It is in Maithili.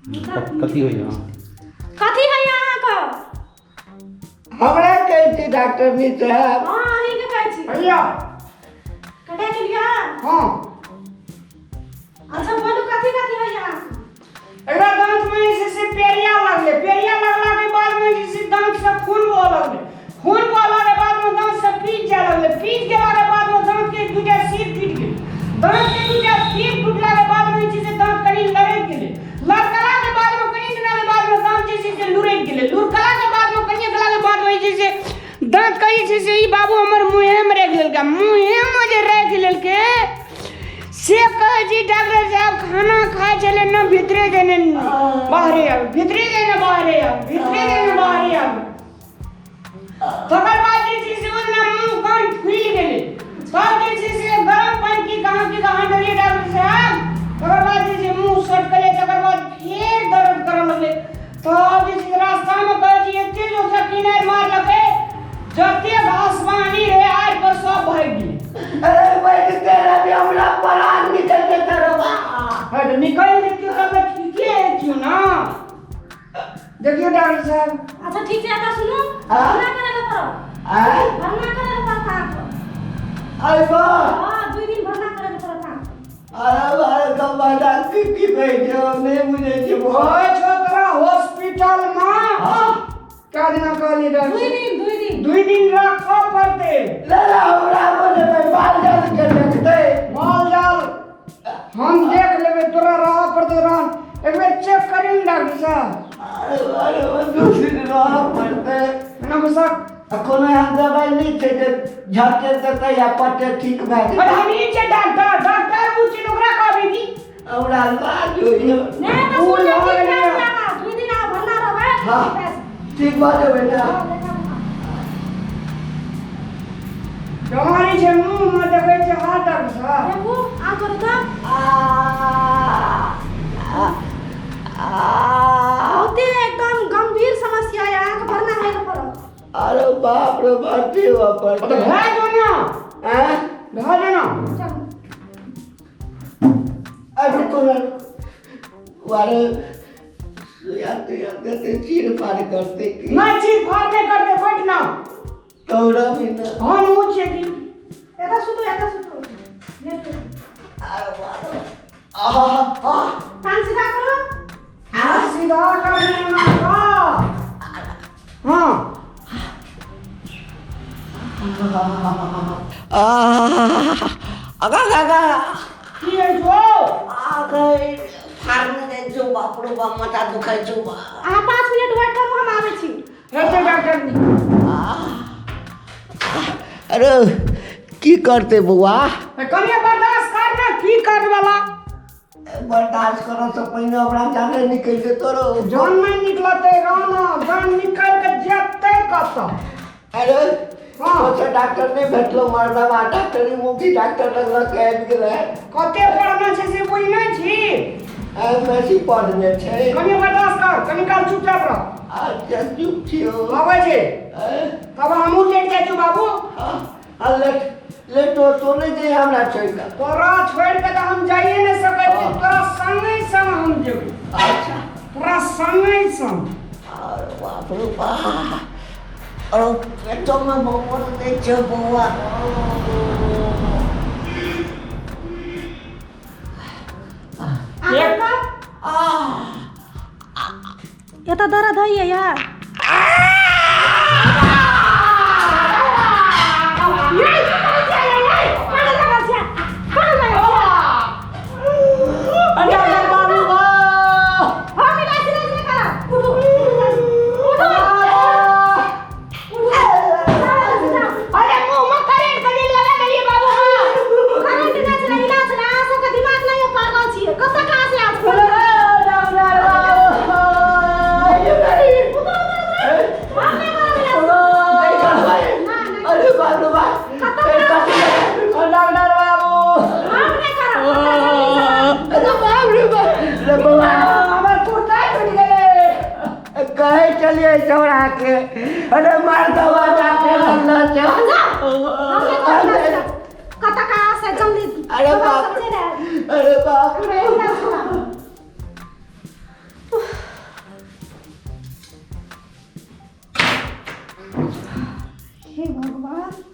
कथी होइए कथी है अहाँके? हमरा कहै छी डॉक्टरनी साहब। हाँ, अहींके कहै छी। भैया। कतऽ गेलियै? हाँ। अच्छा बोलू, कथी कथी है अहाँके? एकरा दांत में जे छै से पेरिया लगलै। पेरिया लगला के बाद में जे छै दांत से खून बहऽ लगलै। खून बहला के बाद में दांत से पीज जाय लगलै। पीज गेला के बाद में दांत के दूटा सिर टूटि गेलै। दांत के दूटा सिर टूटला के बाद में जे छै से दांत कनि लड़कि गेलै। लड़कला के बाद में कनि दिना के बाद में दांत जे छै से लुढ़कि गेलै। लुढ़कला के बाद में कनि गेला के बाद में जे छै से दांत के जे छै से ई बाबू हमर मुँहे में राखि लेलकै। मुँहे में जे राखि लेलकै से कहै छी डॉक्टर साहब, खाना खाइ छलै ने भीतरे देने बाहरे आबै, भीतरे देने बाहरे आबै, भीतरे देने बाहरे आबै। तकर बाद जे छै से ओहिना मुँह कान फूलि गेलै। तब जे छै से गरम पानि की कहाँ देलियै डॉक्टर साहब। तकर बाद जे छै मुँह सटकलै। तकर बाद फेर दर्द करऽ लगलै। तब जे छै रास्तामे कहै छी एते जोरसँ किनारि मारलकै, जते घास पानी रहै आड़ि पर सब भागि गेलै। अरे बैठते रह, हमरा प्राण निकल जेतै रे बा। है तऽ निकलि जेतियौ तब तऽ ठीके हेतियौ ना। देखियौ डॉक्टर साहब। अच्छा ठीक छै, एतऽ सुनू। हाँ? भरना करै लए पड़त। आँय? भरना करै लए पड़त अहाँके। अरे बा। हाँ, 2 दिन भरना करै लए पड़त अहाँके। अरे भाई गम्मा की की कहै छै, हम नहि बुझै छियै। कहै छौ तोरा हॉस्पिटल मे। हाँ? कए दिना कहलियै 2 डॉक्टर? दिन, 2 दिन। 2 दिन राखऽ पड़तै। ले ले, हमरा बोलेबै माल जाल के देखतै। माल जाल हम देख लेबै, तोरा रहऽ पड़तै। रह, एक बेर चेक करियौ ने डॉक्टर साहब। अरे अरे 2 दिन रहऽ पड़तै। एना गुस्सा। आ कोनो एहन दबाइ नहि छै जे झटे देतै आ पटे ठीक भए अरे जेतै? हम ई छै डॉक्टर, डॉक्टर उ छै, ओकरा कहबै की? हमरा लाज होइए। नहि तऽ ओ सुनू, लऽ ठीक भए गेलियै। जेतै अहाँ। 2 दिन अहाँ भरना रहबै। हाँ। ठीक भए जेतै। ठीक भऽ जेबै ने? हाँ, देखा देखा। बीमारी छै मुँह मे, देखै छै हाथ डॉक्टर साहब। देखू, आ करू तऽ। बहुते एकदम गंभीर समस्या है, अहाँके भरना है लए पड़त। अरे बाप रे, भर्ती हुआ ओ तऽ पड़तै। भए जो ना। आँय? भए जो ना। चलू। अरे रुको ना, अरे सुइया तुइया देते चीर फाड़ करते की? ना, चीर फाड़ नहि करतै, बैठ ना। तोरा भी ना। हम उ छियै की। एतऽ सुतू, एतऽ सुतू। लेटू। अरे बाप रे, आहा आहा। कान सीधा करू। हाथ सीधा करने ना का। हाँ। आहा अगा अगा। की होइ छौ? आ गई फाड़ने जाइ छौ। बाप रे बाप, माथा दुखाइ छौ बा। अहाँ 5 मिनट वेट करू, हम आबै छी। हेतै डॉक्टर। अरे की करतै बौआ? कनिए बर्दाश्त कर ना, की कर वाला। बर्दाश्त करऽ से पहिने हमरा जाने निकलि जेतौ रौ। जान नहि निकलतै राना, जान निकलि के जेतै कतऽ? अरे हाँ। ओतऽ डॉक्टर नहि भेटलो मर्दवा, डॉक्टरी मुखी डॉक्टर लग लऽ के आबि गेलै। कते पढ़ने छै से बुझि नहि छी? बेसी पढ़ने छै। कनि बर्दाश्त कर, कनि काल चुपचाप रह। अच्छा, चुप छियौ। आबै छै। आँय? तब हमहूँ लेट जाइ छी बाबू। हाँ, आ लेट लेटो तो नहि जे हमरा छोड़ि कऽ। तोरा छोड़ि के तऽ हम जाइए नहि सकै छी। हाँ। तोरा संगे संग हम जेबै। अच्छा। तोरा संगे संग। अरे बाप रे बाप, अरे पेटोमे बम्बर दै छै बौआ। अहाँ एतऽ दर्द होइए यार? यै, की करै छियै यै, यै? पागल लागल छियै, पागल लागल छियै। डॉक्टर बाबू बा। हम इलाज इलाज नहि करब। उठू, उठू, उठू। अरे मुँह में करेंट कनी लगा देलियै बाबू। करेंट नहि छलै, इलाज छलै। अहाँ सबके दिमाग नहि यऽ, पागल छियै। कतऽ कहाँ से आयल छियै? हम नहि करब इलाज। अरे बाप रे बाप, डॉक्टर बाबू। हम नहि करब। कतऽ जल्दी से आउ। अरे बाप रे बाप रे बौआ। हमर कुर्ता टूटि गेलै। कहे चलिए छौड़ा के, अरे मार दवा डॉक्टर लग जाउ। हम नहि करब इलाज। कतऽ कहाँ से जल्दी। अरे दवा बाप सब चलि आयल। अरे बाप रे। इलाज कराउ। हे भगवान।